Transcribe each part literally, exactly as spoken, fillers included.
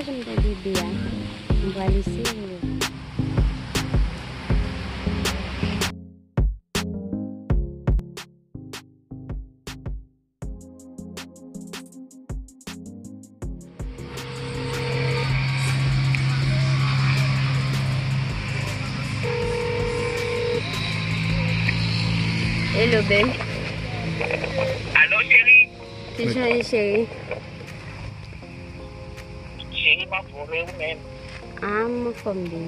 Jan m tande bebe a, m pral eseye l. Hello, babe. Alo, cheri. Kijan w ye, cheri? Cheri, m anfòm, e ou menm? Ah, m anfòm byen.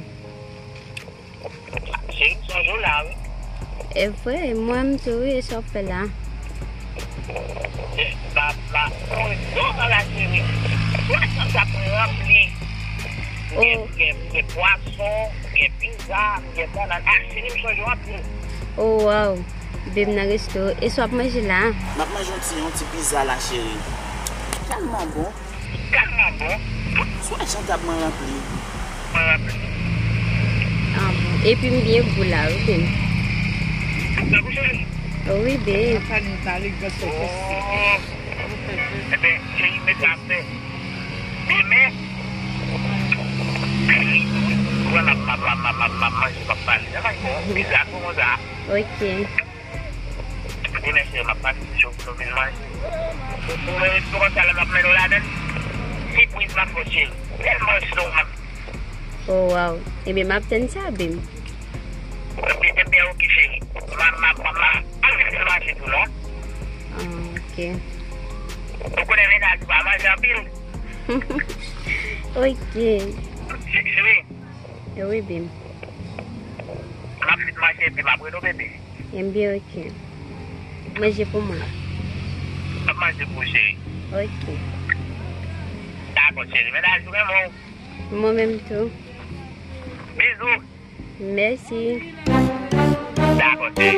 Cheri, m sonje w la, wi. E vre, mwen menm tou, wi, e sa w ap fè la? M ap, m ap, m ap, non, non, non, la, cheri. Swasan sa mwen ranpli. M gen, m gen, m gen pwason, m gen pizza, m gen bannann. Ah, cheri, m sonje w anpil. Oh, wow. Babe nan resto. E sa w ap manje la? M ap manje yon ti, yon ti pizza la, cheri. Tèlman bon. Tèlman bon. Swa jan tab mwen ranpli. Mwen ranpli. Ah bon. Epi m byen gou la, wi, babe. Tankou cheri. Wi, babe. Oh. Ebyen, cheri, mete afè. Demen. Wè, m ap, m ap, m ap, m ap, m ap, m ap manje, m ap pale. Sa va bon. Pizza, tou konsa. Ok. Demen, cheri, m ap pase ti cho pou nou vin manje. Ou, ou, ou wè restoran sa la m ap mennen w ladan l? Sipriz m ap fè w, cheri. Tèlman cho m ap. Oh, wow. Ebyen, m ap tann sa, babe. Ebyen, ebyen, ok, cheri. M a, m a, m a, m a, al vin mache tou, non? Ah, ok. Ou konnen mennaj ou pa manje anpil? Ok. Cheri. Wi, babe. M ap vin manje epi m ap rele w, bebe. Ebyen, ok. Manje pou mwen. M ap manje pou ou, cheri. Ok. Dakò, cheri. Mennaj ou renmen w. Mwen menm tou. Bizou. Mèsi. Dakò, cheri.